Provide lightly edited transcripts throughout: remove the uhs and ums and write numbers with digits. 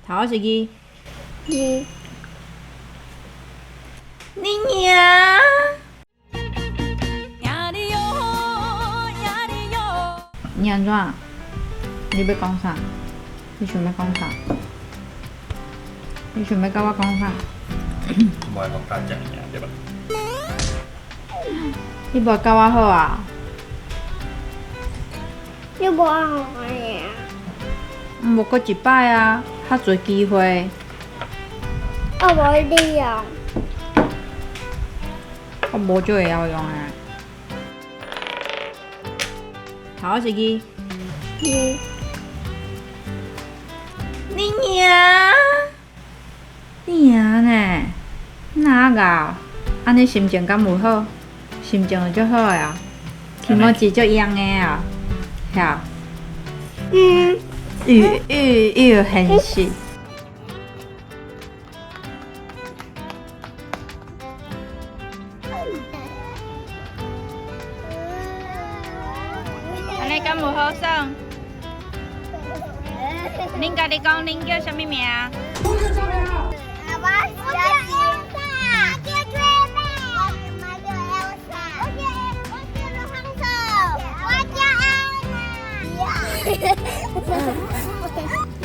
頭是二。二。你贏。你按怎？你欲講啥？你想欲講啥？你想欲佮我講啥？無愛予大食爾對吧？你無愛佮我好啊？你無愛我爾？無閣一擺啊，較濟機會。我無利用。我無就會曉用啊。頭是二。二。你贏。你贏呢？哪𠢕？按呢心情敢有好？心情會足好的啊，気持ち足昴的啊，遐。嗯。愈愈愈現實。按呢敢有好耍？恁家己講，恁叫啥物名？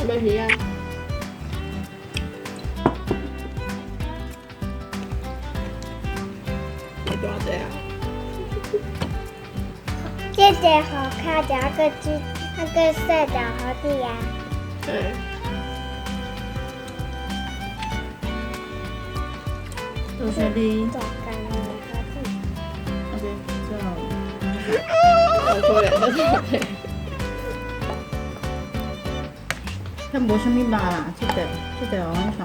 要魚啊！要多濟啊？這個好看，這個雞，那個色的好睇啊。嗯。多謝你。大干的好睇。 OK，最後。好可憐，真是。遐無啥物肉啦，這塊這塊予阮創，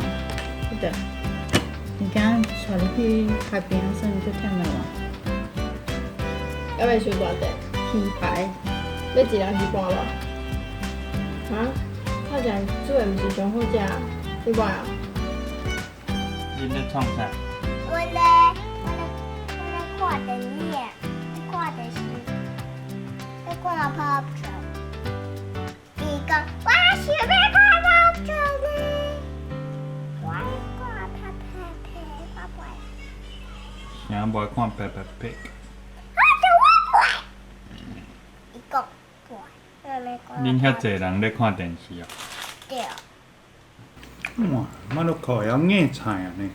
這塊。你今仔帶你去海邊耍，足忝的無？猶未傷大隻。魚排。欲一人一半無？哈？頭前煮的毋是上好食，你無愛啊？恁咧創啥？我咧看電影，看電視，咧看 Paw Patrol。伊講我想欲看 Paw Patrol 呢，我愛看 Peppa Pig，我無愛。啥無愛看 Peppa Pig？我就我無愛。伊講無愛，我咧看。恁遐濟人咧看電視哦？對。哇，馬洛克會曉硬菜啊呢！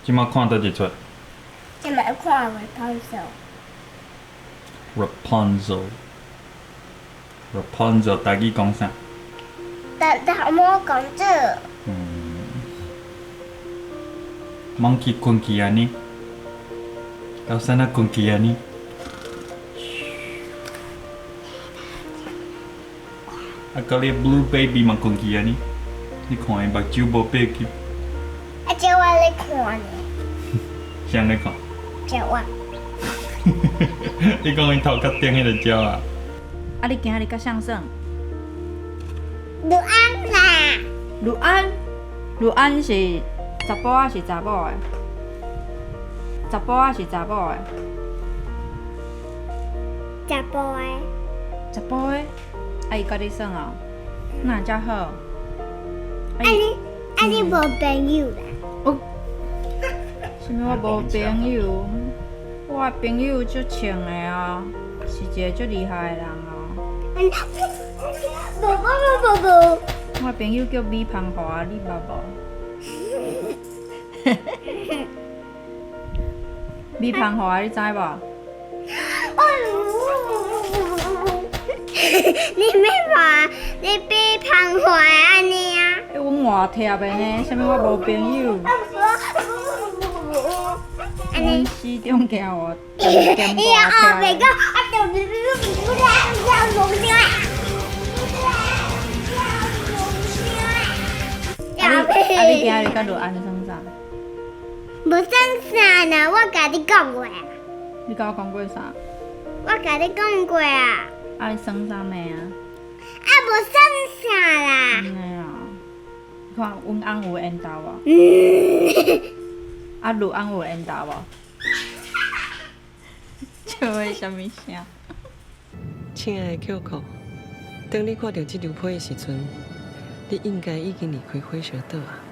這馬看佗一齣？這馬看 Rapunzel。 Rapunzel。Rapunzel 台語講啥？大大魔公主。嗯。Monkey 睏去按呢？老三仔睏去按呢？啊，佮你 Blue Baby 嘛睏去按呢？你看伊目睭無閉去。啊，這我咧看呢。誰咧看？這我。你講伊頭殼頂彼個鳥仔。啊！你今仔日佮誰耍？盧安啦。盧安，盧安是查埔仔是查某的？查埔仔是查某的？查埔的。查埔的，啊伊佮你耍哦，哪會遮好？啊你啊你無朋友啦？哦，啥物我無朋友？我的朋友足銃的啊，是一個足厲害的人哦。無無無無無。我的朋友叫米芳華，你捌無？米芳華，你知無？你欲看，你比芳華按呢啊？欸，阮偌貼的呢，啥物我無朋友？阮始終驚我兼偌貼的。啊你今仔日佮盧安耍啥？無耍啥呢，我共你講過啊。你佮我講過啥？我共你講過啊。啊你耍啥物啊？啊，無耍啥啦。按呢啊，你看阮翁有緣投無？啊，盧翁有緣投無？笑的啥物聲？親愛的 Kyoko，當你看著這張批的時陣，你應該已經離開火燒島啊。